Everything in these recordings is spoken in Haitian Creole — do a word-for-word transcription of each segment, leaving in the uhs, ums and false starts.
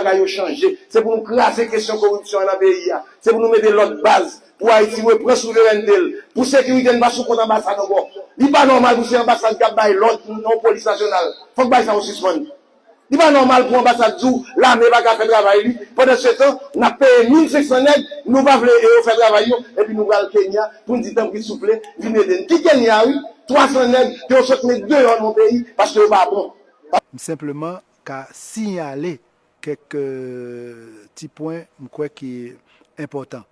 bagay yo chanje. Se pou nou kraze kesyon koripsyon an nan peyi a. Se pou nou mete lòt baz pou Ayiti reprann souverènte l, pou sekirite n pa sou kont anbasad ankò. Li pa nòmal pou se anbasad k ap bay lòd nan yon polis nasyonal. Fòk bagay sa yo sispann. Li pa nòmal pou anbasad di w lame pa ka fè travay li. Pandansetan, n ap peye mil senk san nèg, nou pa vle yo fè travay yo, epi nou pral Kenya pou n di tanpri souple, vin ede n. Ki Kenya, wi? Twa san nèg ke yo sot met deyò nan yon peyi paske yo pa bon. M senpleman ka siyale kèk, euh, ti pwen m kwè ki enpòtan.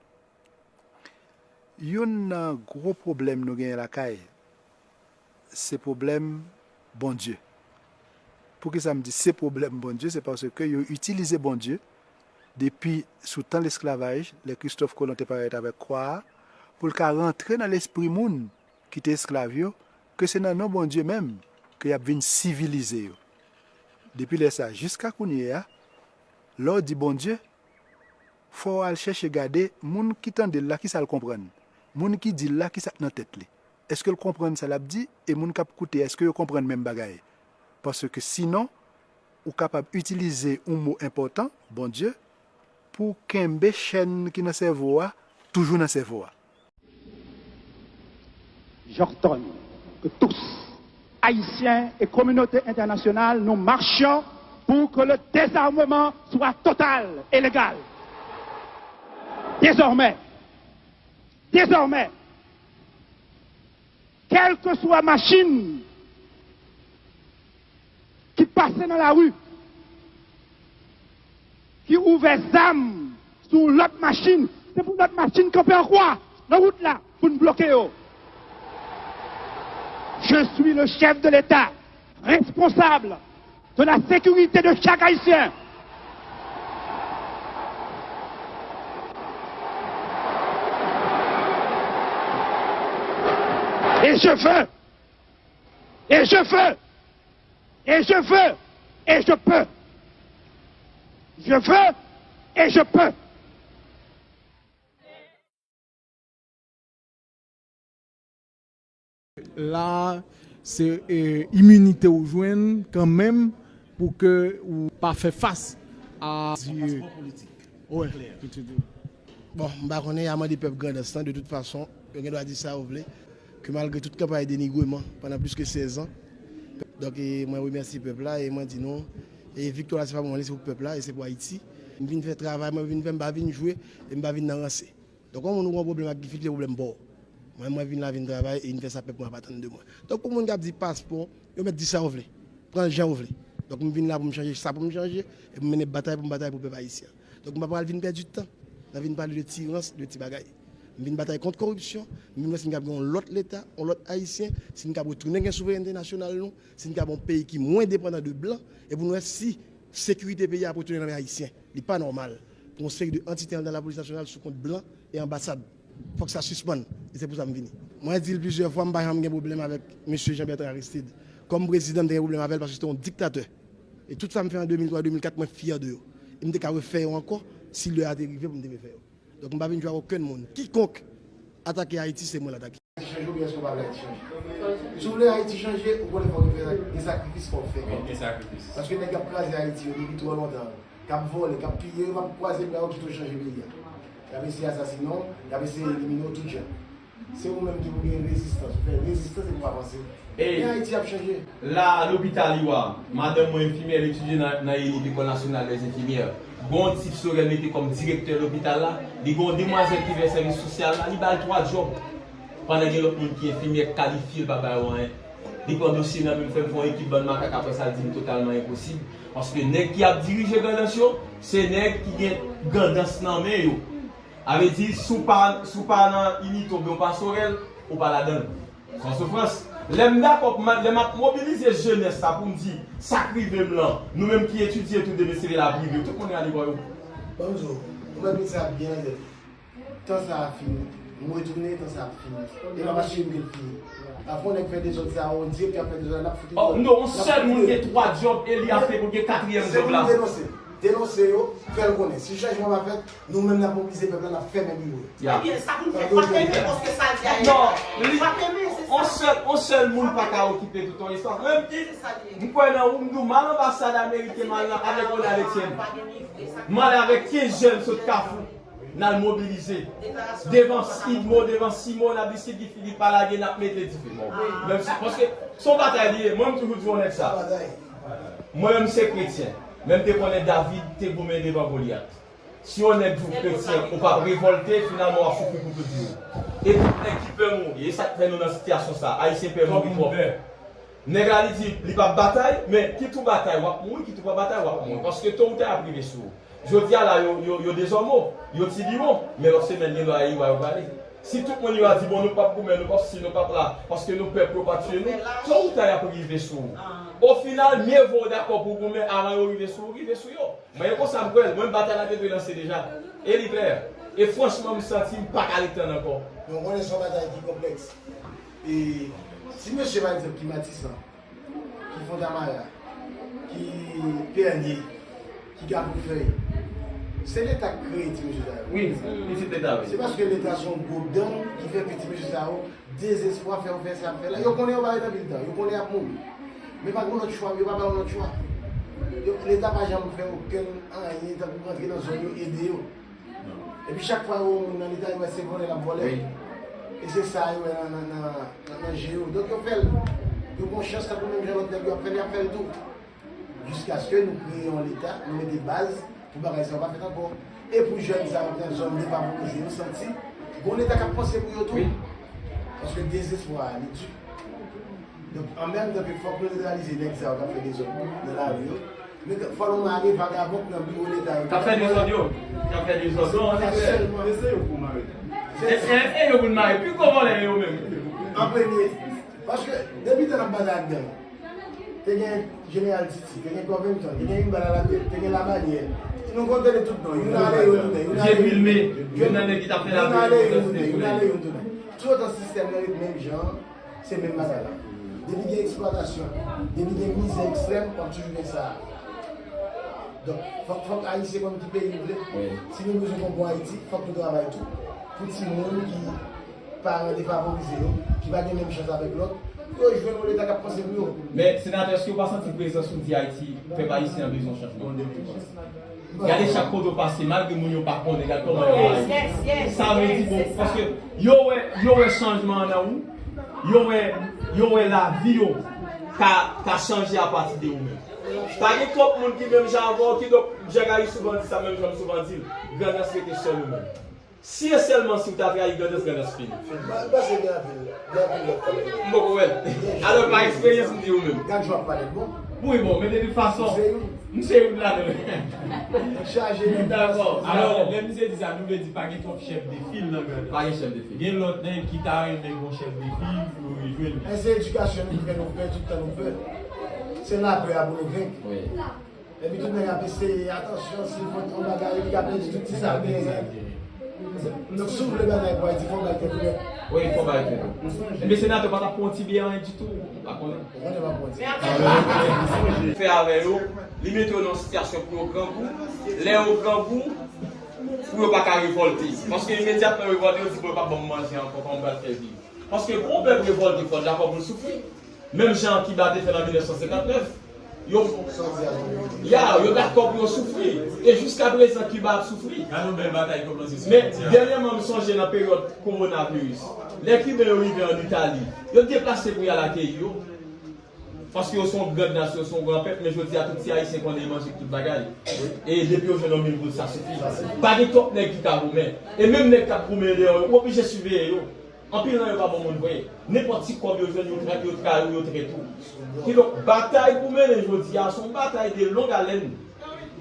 Youn nan gwo pwoblèm nou genyen lakay, se pwoblèm Bondye. Poukisa m di se pwoblèm Bondye? Se paske yo itilize Bondye depi sou tan lesklavaj, lè Kristòf Kolon te parèt avèk kwa a, pou l ka rantre nan lespri moun ki te esklav yo, ke se nan non Bondye menm ke y ap vin sivilize yo. Depi lè sa a jiska kounye a, lè w di Bondye, fò w al chèche gade moun ki tande l la, kisa l konprann. Moun ki di l la, kisa k nan tèt li. Èske l konprann sa l ap di? E moun k ap koute, èske yo konprann menm bagay? Paske sinon, ou kapab itilize yon mo enpòtan, Bondye, pou w kenbe chèn ki nan sèvo a toujou nan sèvo a. J'ordonne que tous, Haïtiens et communauté internationale, nous marchions pour que le désarmement soit total et légal. Désormais, désormais, quelle que soit machine ki pase nan lari, ki ouvè zam sou lòt machin, se pou lòt machin kanpe an kwa nan wout la pou n bloke yo. Je suis le chef de l'État, responsable de la sécurité de chaque Haïtien. Et je veux, et je veux, et je veux, et je peux. Je veux et je peux. La, se iminite ou jwenn kanmenm pou ke ou pa fè fas a. Bon, m pa konnen, y a mande pèp Grandans lan, de tout fason, yo gen dwa di sa yo vle, ke malgre tout kanpay denigreman pandan plis ke sèz an, donk, e, mwen remèsye pèp la e mwen di nou, e, viktwa la se pa pou mwen, se pou pèp la e se pou Ayiti. M vin fè travay mwen, vin fè, m pa vin jwe e m pa vin nan ranse. Donk, yon moun ou gen yon pwoblèm ak Guy Philippe, se pwoblèm pa w. Mwen, mwen vin la vin travay e vin fè sa pèp mwen ap atann de mwen. Donk, pou moun k ap di paspò, yo mèt di sa yo vle. Pran l jan yo vle. Donk, m vin la pou m chanje sa pou m chanje e pou m mennen batay pou m batay pou pèp ayisyen. Donk, m pa pral vin pèdi tan nan vin pale de ti rans, de ti bagay. M vin batay kont koripsyon, m vin wè si n kab gen yon lòt Leta, yon lòt Ayisyen, si n kab retounen gen souverènte nasyonal nou, si n kab yon peyi ki mwen depandan de blan, e pou n wè si sekirite peyi a ap retounen nan men Ayisyen. Li pa nòmal pou yon seri de antite anndan lapolis nasyonal sou kont blan e anbasad. Fòk sa sispann. E se pou sa m vini. Mwen di l plizyè fwa, m pa janm gen pwoblèm avèk mesye Jean Bertrand Aristide. Kòm prezidan, m te gen pwoblèm avè l paske se te yon diktatè. E tout sa m fè an de mil twa, de mil kat, mwen fyè de yo. E m te ka refè yo ankò si lè a te rive pou m te refè yo. Donk, m pa vin jwe ak okenn moun. Kikonk atake Ayiti, se mwen l atake. Ayiti chanje oubyen èske w pa vle Ayiti chanje? Si w vle Ayiti chanje, ou konnen fòk gen sakrifis, fòk fè. Wi, gen sakrifis. Paske nèg k ap kraze Ayiti yo depi twò lontan, k ap vòlè, k ap piye, yo p ap kwaze bra yo kite w chanje peyi a. Y ap eseye asasinen w, y ap eseye elimine w tout jan. Se ou menm ki pou gen rezistans, ou fè rezistans epi w avanse. Men Ayiti ap chanje. La, lopital Iwa, madanm mwen enfimyè, l etidye nan, nan lekòl nasyonal dè enfimyè. Gon tip Sorel mete kòm direktè lopital la, li gon demwazèl ki fè sèvis sosyal la, li ba l twa djòb. Pandan gen lòt moun ki enfimyè, k kalifye, l pa ba yo anyen. Li pran dosye nan men m, fè m fè yon ekip bann makak, apre sa l di m totalman enposib. Paske nèg ki ap dirije Grandans yo, se nèg ki gen Grandans nan men yo. A vle di, si w pa, si w pa nan inite oubyen w pa Sorel, ou pa ladan l. San soufrans. Lè m dakò pou m, lè m ap mobilize jenès sa pou m di sa k rive m lan, nou menm ki etidye tou demen se de la prive, tout moun rale bò yo. Ban m di w, ou mèt met sa byen nan tèt ou. Tan sa a fini. M retounen, tan sa a fini. E pa paske m vle l fini. Pafwa yon nèg fè dezòd sa a, on dirèk k ap fè dezòd la, n ap fout li deyò. Oh, non, yon sèl moun gen twa djòb e li ap fè pou l gen katriyèm djòb la. Se pou nou denonse. Denonse yo, fè l konnen. Si chanjman pa fèt, nou menm n ap mobilize pèp la, n ap fèmen biwo yo. Ya. Ebyen, sa pou n fè, pa t renmen, paske sa l di a. Non, li, on sèl, on sèl moun pa ka okipe tout yon istwa. Mwen, m kwè nan ou, m di w, m al anbasad ameriken, m al avèk Ronald Etienne. M al avèk kenz jèn sot Kafou. N al mobilize devan Sidmo, devan Simo, n ap di si Guy Philippe pa lage, n ap mete dife. Bon, menm si, paske se yon batay li ye, mwen, m toujou di yon nèg sa. Mwen menm se kretyen, men m te konnen David te goumen devan Golyat. Si yon nèg di w kretyen, ou p ap revòlte, finalman w ap soufri pou tout vi w. E tout nèg ki pè mouri, e sa k fè nou nan sitiyasyon sa, Ayisyen pè mouri twòp. Nèg la li di li p ap batay, men kit ou batay w ap mouri, kit ou pa batay w ap mouri. Paske to ou ta y ap rive sou ou. Jodi a la yo, yo, yo dezòme w, yo tibiye w, men lòt semèn gen dwa e iwa yo prale. Si tout moun yo a di bon nou p ap goumen, nou p ap si, nou p ap la, paske nou pè pou yo pa tiye nou, to ou ta y ap rive sou ou. Ofinal, mye vo w dakò pou w goumen avan yo rive sou ou, rive sou yo. Mwen e konsa m kwè l, mwen batay la te dwe lanse deja. E li klè. E franchman m santi m pa ka ret tann ankò. Men w konnen se yon batay ki konplèks. E si mesye pa egzanp ki Matisan, ki Fontamara, ki Pènye, ki Kafoufèy, se Leta k kreye ti mesye sa yo. Wi, pitit Leta, wi. Se paske Leta se yon gwo gang ki fè pitit mesye sa yo dezespwa fè yo fè sa y ap fè la. Yo konnen yo pa ret anpil tan, yo konnen y ap mouri. Men pa gen lòt chwa, yo pa ba yo lòt chwa. Yo, Leta pa janm fè okenn anyen tankou rantre nan zòn yo, ede yo. Epi chak fwa yo wè yon moun nan Leta, yo wè se vòlè l ap vòlè. Wi. E se sa yo wè nan, nan, nan, nan, nan je yo. Donk yo fè l. Yo gon chans tankou menm jan lòt nèg yo ap fè l, y ap fè l tou. Jiskaske nou kreye yon Leta, nou mete baz pou bagay sa yo pa fèt ankò. E pou jèn sa yo ki nan zòn defavorize yo santi, gon Leta k ap panse pou yo tou. Wi. Paske dezespwa a, li di. Donk, an menm tan ke fòk nou netralize nèg sa yo k ap fè dezòd nan lari yo, men fò nou mare vagabon k nan biwo Leta yo. K ap fè dezòd yo. K ap fè dezòd yo, an efè. Sèlman. E se yo pou mare. Se, e, e yo pou n mare. Pi gwo vòlè yo menm. An premye. Paske, depi tan n ap batay ak gang, te gen Jeneral Titi, te gen Covington, te gen Youn Bal Alatèt, te gen Labanyè. Nou konte tout non. Youn ale, youn tounen. Youn ale, youn tounen. Youn nan nèg ki t ap fè lavi, youn ale, youn tounen. Toutotan sistèm nan ret menm jan an, se menm bagay la. Depi gen eksplwatasyon, depi gen mizè ekstrèm, w ap toujou gen sa a. Donk, fòk, fòk Ayisyen konn ki peyi l vle. Wi. Si nou bezwen fè yon bon Ayiti, fòk nou travay tou pou timoun ki paran defavorize yo, ki pa gen menm chans avèk lòt, pou yo jwenn yon Leta k ap panse pou yo. Men, senatè, èske w pa santi prezans ou di Ayiti, pèp ayisyen an bezwen chanjman? Gade chak kote w pase, malgre moun yo pa konnen, gade kòman yo rayi. Sa vle di, bon, paske yo wè, yo wè chanjman an nan ou, yo wè, yo wè lavi yo ka, ka chanje apati de ou menm. Pa gen twòp moun ki menm jan avè w, kidonk, jan Gary souvan di sa, menm jan m souvan di l, Grandans rete sèl ou menm. Si e sèlman si w ta trayi Grandans, Grandans fini. M pa, m panse gen anpil, gen anpil lòt kanmenm. M poko wè l. Alò, pa eksperyans, m di ou menm. Gad jan w ap pale l bon. Wi, bon, men de tout fason, m se youn ladan yo. Chaje. Dakò. Alò, lè misye di sa, nou vle di pa gen twòp chèf de fil nan Grandans. Pa gen chèf de fil. Gen lòt nèg ki ta renmen gon chèf de fil pou yo rejwenn li. E se edikasyon nou fè, nou fè tout tan nou fè. Se lapè a pou nou venk. Wi. Epi tout nèg ap eseye, atansyon, si l fè yon bagay, li ka pèdi tout ti sa l genyen. Donk, si w vle batay pou Ayiti, fò w bay tèt ou nèt. Wi, fò w bay tèt ou. Ebyen, senatè pa t ap pran ti byen anyen ditou, ou pa konnen. Ou konnen pa pran ti. Fè avè yo, li mete yo nan yon sitiyasyon pou yo grangou. Lè yo grangou, pou yo pa ka revòlte. Paske imedyatman yo revòlte, yo di, "Bon, yo p ap ban m manje ankò, kòman m pral fè viv?" Paske pou yon pèp revòlte, fò l dakò pou l soufri. Menm jan Kiba te fè l an mil nèf san senkant nèf, yo, ya, yo dakò pou yo soufri. E jiskaprezan, Kiba ap soufri. Gade yon bèl batay k ap lanse sou Ayiti a. Men, dènyèman, m sonje nan peryòd kowonaviris, lè Kiben yo rive ann Itali, yo deplase pou y al akeyi yo. Paske yo se yon gran nasyon, yo se yon gran pèp, men jodi a, tout ti Ayisyen konnen manje tout bagay. E depi yo jwenn yon mil goud, sa sifi. Pa gen twòp nèg ki ka goumen. E menm nèg k ap goumen deyò yo, ou oblije siveye yo. Anpil nan yo pa bon moun vre. Nenpòt ti kòb yo jwenn, yo tra-, yo trayi w, yo trete w. Kidonk, batay pou mennen jodi a, se yon batay de long haleine.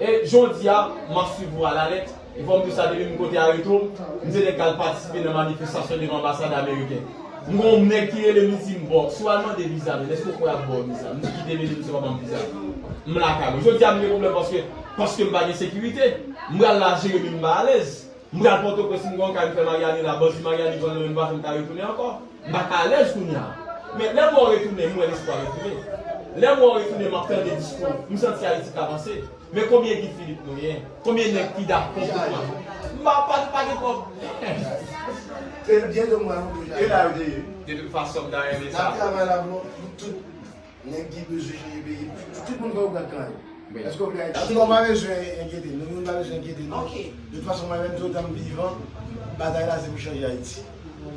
E jodi a, m ap swiv ou alalèt. E fò m di w sa, depi m kote Areto, m se nèg k al patisipe nan manifestasyon devan anbasad ameriken. M gon yon nèg ki rele m, li di m, "Bon, si w al mande viza, men èske w kwè y ap ba w viza?" M di, "Kite vini, misye pa ban m viza." M lakay mwen. Jodi a, m gen pwoblèm paske, paske m pa gen sekirite. M pral la, Jeremi, m pa alèz. M pral Pòtoprens, m gen yon kay, m fè Maryani la, bandi Maryani pran nan men m, m pa janm ka retounen ankò. M pa ka alèz kounye a. Men lè m wè w retounen, m wè lespwa retounen. Lè m wè w retounen, m ap tande diskou w, m santi Ayiti ka vanse. Men konbyen Guy Philippe nou ye? Konbyen nèg ki dakò pou pran? M pa, pa, pa gen kòb. Se byen de mwa nou deja. E la yo te ye. De tout fason, m ta renmen sa. N ap travay la pou nou, pou tout nèg ki bezwen chanje peyi. Tout moun fè yo pran kan yo. Èske w vle Ayiti? Antouka, w pa bezwen enkyete nou, nou pa bezwen enkyete nou. De tout fason, mwen menm, toutan m vivan, batay la se pou chanje Ayiti.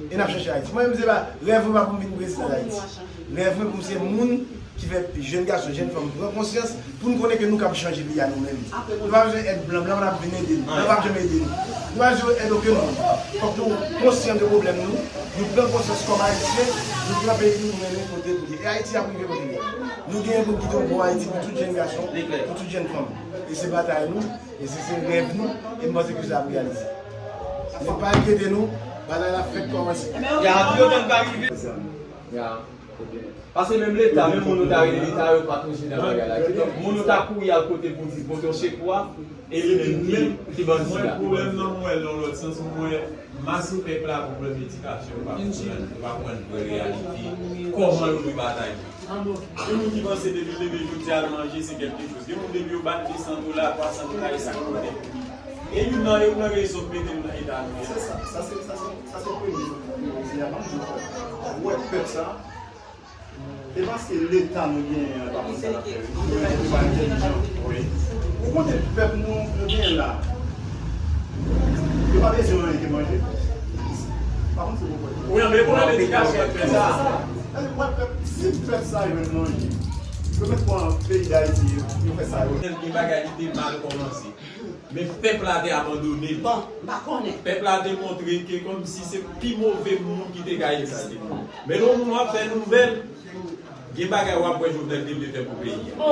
E n ap chèche Ayiti. Mwen menm, se pa rèv mwen pa pou m vin prezidan Dayiti. Rèv mwen pou m se moun ki fè jèn gason, jèn fanm pran konsyans pou n konnen ke nou kab chanje peyi a nou menm. Nou pa bezwen èd blan, blan pa ap vin ede nou. Blan p ap janm ede nou. Nou pa bezwen èd okenn moun. Fòk nou konsyan de pwoblèm nou, nou pran konsyans kòm Ayisyen, nou pran peyi nou, nou mennen kote pou li. E Ayiti ap rive kote li. Nou genyen pou n kite yon bon Ayiti pou tout jèn gason, pou tout jèn fanm. E se batay nou, e se, se rèv nou, e m panse ke sa ap reyalize. Men pa enkyete nou, batay la fèk kòmanse. Ya, yo tann pa rive. Ya. Paske menm Leta, menm moun ou ta rele Leta, yo pa konsidere bagay la. Kidonk, moun ou ta kouri al kote pou di, pote yon sekou a, e li menm ki, ki bandi a. Mwen, pwoblèm nan mwen, nan lòt sans, mwen, mas pèp la, pwoblèm edikasyon, yo pa konprann, yo pa konprann vrè reyalite, kòman yo dwe batay. Gen moun ki panse depi l leve jodi a, l manje, se kèlke choz. Gen moun depi yo ba l de san dola, twa san dola, e sa k konnen. E youn nan, e youn nan rezon k mete nou nan eta nou ye. Se sa, sa se, sa se, sa se premye. Jodi a, ban m di w, ou wè pèp sa, e paske Leta nou genyen an pa konn sa l ap fè. Nou genyen pou pa entèlijan. Wi. Ou konte pèp nou, nou genyen la. Yo pa bezwen anyen ke manje. Pa konn si w konprann. Wi, men pwoblèm edikasyon k fè sa. Ou wè pèp, si pèp sa jwenn manje, yo mèt pran peyi Dayiti, yo, yo fè sa yo. Gen bagay ki te mal kòmanse. Men pèp la te abandone l. Bon, m pa konnen. Pèp la te montre ke kòmsi se pi move moun ki te ka egziste. Men lè yon moun ap fè nouvèl, gen bagay w ap wè Jovenel te vle fè pou peyi a.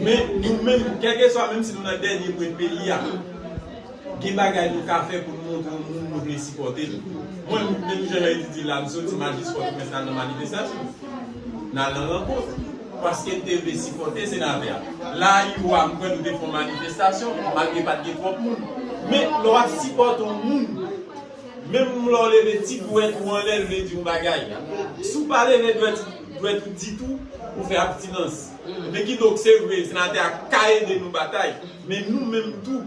Men nou menm, kèlkeswa, menm si nou nan dènye pwen peyi a, gen bagay nou ka fè pou nou montre yon moun nou vle sipòte l. Mwen, menm jan Edi di la, m soti, m al jis Pòtoprens, m al nan manifestasyon. N al nan rankont. Paske n te vle sipòte senatè a. La, yo a, m kwè nou te fè yon manifestasyon, malgre pa t gen twòp moun. Men, lè w ap sipòte yon moun, menm lè w leve ti dwèt ou anlè, l vle di yon bagay. Si w pa leve dwèt, dwèt ou ditou, ou fè abstinans. Men kidonk, se vre, senatè a ka ede nou batay. Men nou menm tou,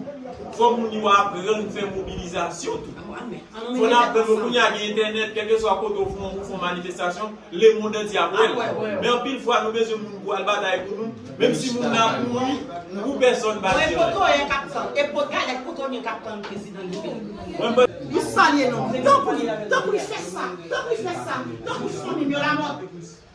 fò moun yo aprann fè mobilizasyon tou. Fò n aprann, kounye a gen entènèt, kèlkeswa kote w fè yon, ou fè yon manifestasyon, lemonn antye ap wè l. Men anpil fwa, nou bezwen moun pou al batay pou nou, menm si moun nan ap mouri, pou pèsonn pa di anyen. Mwen poto yè k ap tann, e pot galèt poto yè k ap tann prezidan Guy Philippe. Nou salye nou. Tanpri, tanpri fè sa, tanpri fè sa, tanpri fanmi m yo, Lamòt.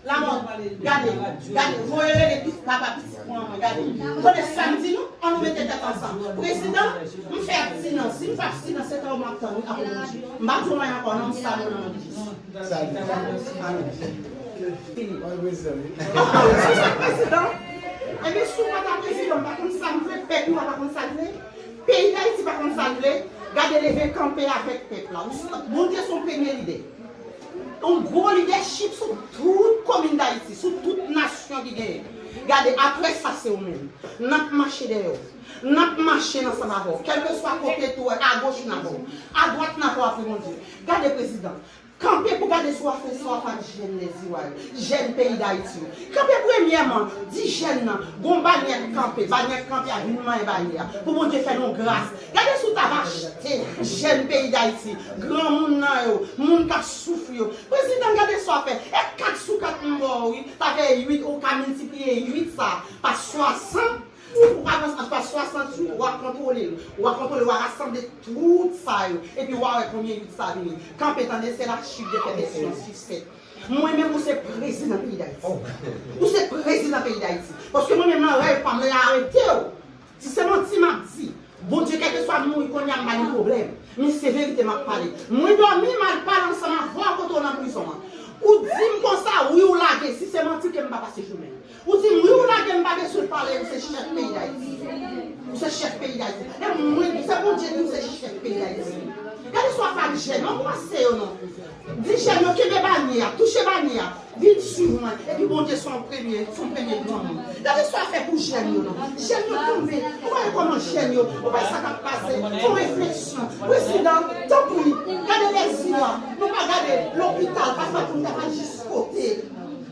Lamòt, gade, gade, voye rele pis papa pitit mwen, mwen, gade. Tande sa m di nou, ann nou mete tèt ansanm. Prezidan, m fè abstinans. Si m fè abstinans, se tan w m ap tann, wi, apre Bondye. M pa di w anyen ankò, non, m salye w nan non de Jezi. Salye. Amen. Fini. Mwen prezidan, wi. Prezidan, ebyen, si w pa ta prezidan, m pa konn sa m vle, pèp mwen pa konn sa l vle. Peyi Dayiti pa konn sa l vle. Gade leve kanpe avèk pèp la. Ou s-, Bondye se yon premye lidè. Yon gwo lidèchip sou tout komin Dayiti, sou tout nasyon ki genyen. Gade, apre sa se ou menm. N ap mache dèyè w. N ap mache ansanm avè w. Kèlkeswa kote tou, agoch n avè w. Adwat n avè w apre Bondye. Gade prezidan. Kanpe pou gade si w ap fè sa w ap ak jèn Lèziwa yo. Jèn peyi Dayiti yo. Kanpe premyèman, di jèn nan, gon banyè k kanpe, banyè k kanpe a vin manyen banyè a. Pou Bondye fè nou gras. Gade si w t ap achte jèn peyi Dayiti, granmoun nan yo, moun k ap soufri yo. Prezidan, gade sa w ap fè. E kat sou kat m ba w, wi. Sa fè uit, ou ka miltipliye uit sa pa swasant. Ou ka pran pa swasant uit, w a kontwole l. W a kontwole, w a rasanble tout sa yo. Epi w a wè konbyen uit sa vini. Kanpe, tande, se la chute de Fètè Siyon sis sèt. Mwen menm, ou se prezidan peyi Dayiti. Ou se prezidan peyi Dayiti. Paske mwen menm nan rèv pa m, mwen arete w. Si se manti m ap di, Bondye, kèlkeswa m mouri kounye a, m pa gen pwoblèm. Men se verite m ap pale. Mwen dòmi, m al pale ansanm avè w kote w nan prizon an. Ou di m konsa, wi, ou lage. Si se manti ke m pa pase jou menm. Ou di m, wi, ou lage m, pa bezwen pale, ou se chèf peyi Dayiti. Ou se chèf peyi Dayiti. E mwen, se Bondye ki di m se chèf peyi Dayiti. Gade sa w ap fè ak jèn, ankouraje yo non. Di jèn yo kenbe banyè a, touche banyè a, vin swiv mwen. Epi Bondye se yon premye, se yon premye granmoun. Gade sa w ap fè pou jèn yo non. Jèn yo tonbe. Ou pa wè kòman jèn yo, ou pa wè sa k ap pase. Fè yon refleksyon. Prezidan, tanpri, gade Lèziwa. Nou pa gade lopital, pafwa pou nou ta pral jis kote.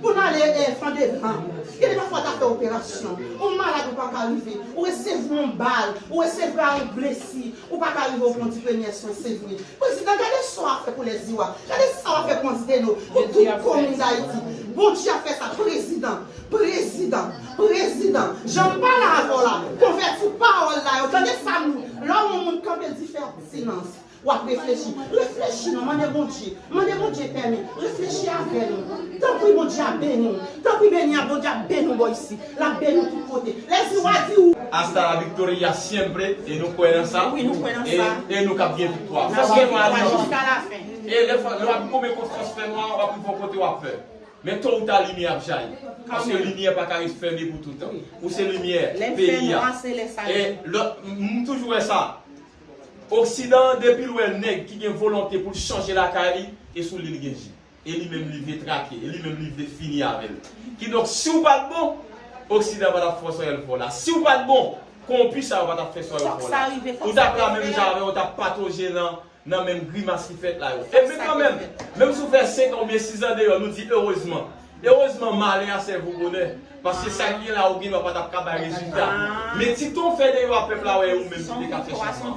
Pou n ale eh, Fondèblan, gen de pafwa w ta fè operasyon, ou malad ou pa ka rive, ou resevwa yon bal, ou resevwa yon blesi, ou pa ka rive, ou pran ti premyè swen, se vre. Prezidan, gade sa w ap fè pou Lèziwa, gade sa w ap fè pou Antideno, pou tout komin Dayiti. Bondye ap fè sa, prezidan, prezidan, prezidan. Jan m pale avè w la, konvèti pawòl la yo, tande sa m, lè yon moun kanpe di fè silans. W ap reflechi. Reflechi non, mande Bondye. Mande Bondye pèmi. Reflechi avè nou. Tanpri Bondye ap beni w. Tanpri beni a Bondye ap beni w bò isi. L ap beni w tout kote. Lèziwa di ou. Hasta la victoria siempre, e nou kwè nan sa. Wi, nou kwè nan sa. E nou k ap gen viktwa. Fòs gen mwa li anpil. E lè w ap goumen kont fòs fènwa, w ap rive yon kote w ap pè. Men to ou ta limyè ap jayi. Paske limyè pa ka ret fèmen pou toutan. Ou se limyè peyi a. E lòt, m toujou wè sa. Oksidan an, depi l wè nèg ki gen volonte pou l chanje lakay li, e sou li l gen je. E li menm li vle trake, e li menm li vle fini avè l. Kidonk, si w pa t bon, Oksidan pa t ap fè sa yo l fè w la. Si w pa t bon, konpi sa yo pa t ap fè sa yo l fè w la. Ou t ap la menm jan avè yo, w t ap patoje nan, nan menm grimas ki fèt la yo. Epi kanmenm, menm si w fè senk an oubyen sis an deyò, nou di erezman. Erezman, malè a sèvi w bonè. Paske sa k gen la, ou gen dwa pa t ap ka bay rezilta. Men ti tan w fè deyò a, pèp la wè e ou menm ki te ka fè chanjman.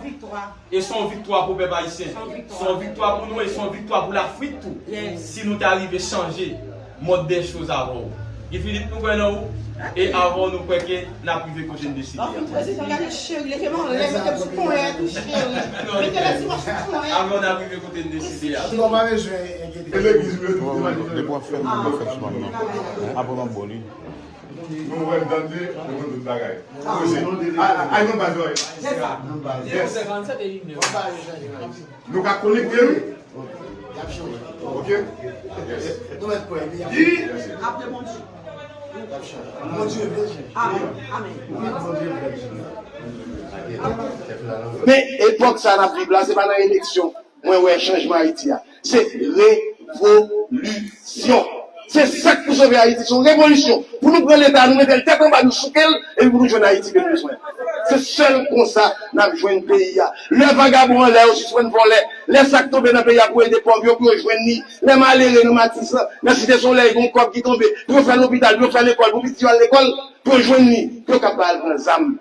E se yon viktwa pou pèp ayisyen. Se yon viktwa pou nou e se yon viktwa pou Lafrik tou. Si nou ta rive chanje mòd dè choz avè w. Guy Philippe, nou kwè nan ou. E avè w, nou kwè ke n ap rive kote n deside a. Prezidan, gade cheri, leve m anlè, mete m sou ponyèt ou, cheri. Mete Lèziwa sou ponyèt. Avè w, n ap rive kote n deside a. Sinon, pa bezwen enkyete. E legliz yo tou, depi w ap fè, nou fè sou pam nan. Apre m ap bo li. Nou wè l tande, nou konn tout bagay. Ay, ay, non, pa jwe. Yes. Nou ka konekte, wi. Ok. Yes. Di, men epòk sa n ap viv la, se pa nan eleksyon. Mwen wè chanjman Ayiti a. Se revolisyon. Se sa k pou sove Ayiti, se yon revolisyon. Pou nou pran Leta, nou mete l tèt anba, nou souke l, epi pou nou jwenn Ayiti ke nou bezwen. Se sèl konsa n ap jwenn peyi a. Lè vagabon anlè yo sispann vòlè, lè sa k tonbe nan peyi a pou ede pòv yo, pou yo jwenn li, lè malere nan Matisan, nan Site Solèy, gen yon kòb ki tonbe, pou yo fè lopital, pou yo fè lekòl, pou pitit yo al lekòl, pou yo jwenn li, pou yo kab al pran zam.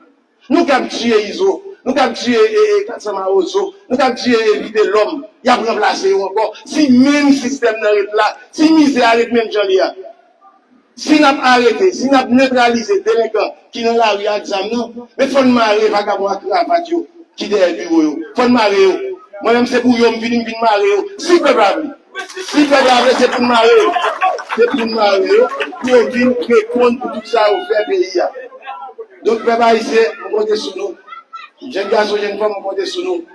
Nou k ap tiye Izo, nou k ap tiye e, e, Katsan Mawozo, nou k ap tiye e, Vitelòm, y ap ranplase yo ankò. Si menm sistèm nan ret la, si mizè a ret menm jan li a, si n ap arete, si n ap netralize delenkan ki nan lari a ak zam nan, men fò n mare vagabon ak kravat yo ki dèyè biwo yo. Fò n mare yo. Mwen menm se pou yo m vini, m vin mare yo. Si pèp la vle. Si pèp la vle, se pou n mare yo. Se pou n mare yo, pou yo vin reponn pou tout sa yo fè peyi a. Donk, pèp ayisyen, mwen konte sou nou. Jèn gason, jèn fanm, mwen konte sou nou.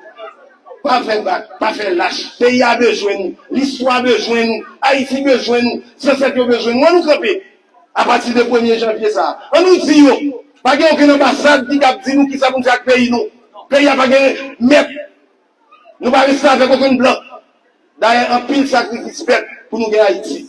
Pa fè bak, pa fè lach. Peyi a bezwen nou. Listwa bezwen nou. Ayiti bezwen nou. Zansèt yo bezwen nou. Ann nou kanpe. Apati de premye janvye sa a, ann nou di yo, pa gen okenn anbasad ki kab di nou kisa pou n fè ak peyi nou. Peyi a pa gen mèt. Nou pa reste avèk okenn blan. Dayè, anpil sakrifis fèt pou nou gen Ayiti.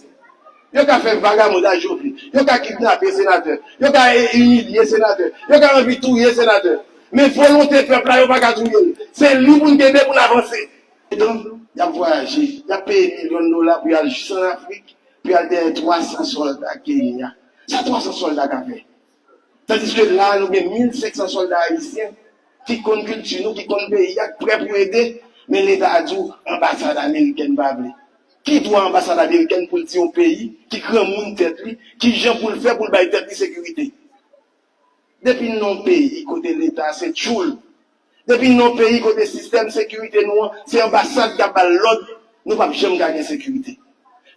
Yo ka fè vagabondaj yo vle. Yo ka kidnape senatè. Yo ka e, imilye senatè. Yo ka anvi touye senatè. Men volonte pèp la, yo pa ka touye l. Se li pou n kenbe pou n avanse. Etan, y ap vwayaje, y ap peye milyon dola pou y al jis ann Afrik, pou y al dèyè twa san sòlda Kenya. Sa twa san sòlda ka fè? Tandiske la, nou gen mil senk san sòlda ayisyen ki konn kilti nou, ki konn peyi a, ki prè pou ede, men Leta a di w anbasad amerikèn pa vle. Ki dwa anbasad amerikèn pou l di yon peyi ki granmoun tèt li, ki jan pou l fè pou l bay tèt li sekirite? Depi n nan yon peyi kote Leta se tchoul, depi n nan yon peyi kote sistèm sekirite nou an se anbasad k ap ba l lòd, nou p ap janm ka gen sekirite.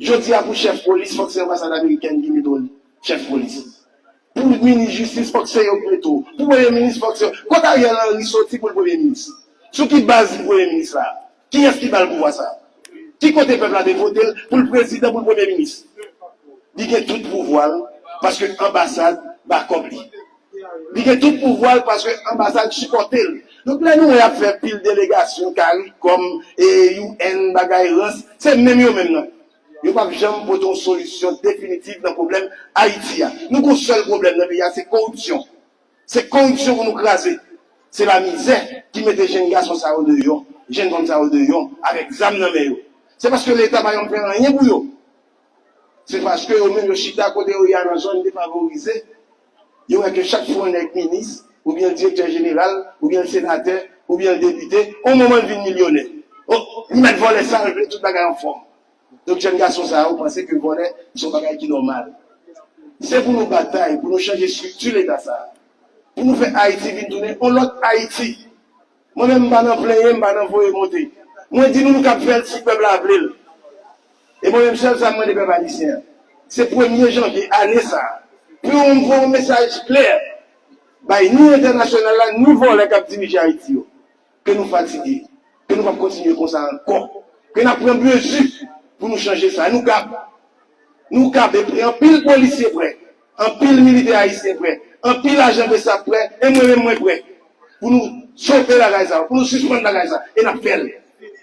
Jodi a, pou chèf polis, fòk se anbasad amerikèn ki mete w chèf polis. Pou minis jistis, fòk se yo k mete w. Pou premye minis, fòk se yo. Kot Ariel Henry soti pou l premye minis? Sou ki baz li premye minis la? Kiyès ki ba l pouvwa sa a? Ki kote pèp la te vote l pou l prezidan, pou l premye minis? Li gen tout pouvwa l paske anbasad ba kòb li. Li gen tout pouvwa l paske anbasad sipòte l. Donk, lè nou wè y ap fè pil delegasyon, CARICOM, e, U N, bagay rans, se menm yo menm nan. Yo p ap janm pote yon solisyon definitif nan pwoblèm Ayiti a. Nou gon sèl pwoblèm nan peyi a, se koripsyon. Se koripsyon pou nou kraze. Se lamizè ki mete jenn gason sa yo deyò, jenn fanm sa yo deyò, avèk zam nan men yo. Se paske Leta pa janm fè anyen pou yo. Se paske yo menm yo chita kote yo ye a nan zòn defavorize. Yo wè ke chak fwa yon nèg minis, oubyen l direktè jeneral, oubyen l senatè, oubyen l depite, yon moman l vin milyonè. Oh, li mèt vòlè sa l vle, tout bagay anfòm. Donk jèn gason sa yo panse ke vòlè se yon bagay ki nòmal. Se pou nou batay, pou nou chanje estrikti Leta sa a. Pou nou fè Ayiti vin tounen yon lòt Ayiti. Mwen menm m pa nan plenyen, m pa nan voye monte. Mwen di nou nou kab fè l si pèp la vle l. E mwen menm sèl sa m mande pèp ayisyen an, se premye janvye ane sa a, pou nou voye yon mesaj klè bay ni entènasyonal la, ni vòlè k ap dirije Ayiti yo, ke nou fatige, ke nou p ap kontinye konsa ankò, ke n ap pran mezi pou nou chanje sa. Nou kab. Nou kab, e anpil polisye prè, anpil militè ayisyen prè, anpil ajan besap prè, e mwen menm mwen prè. Pou nou chofe bagay sa, pou nou sispann bagay sa, e n ap fè l.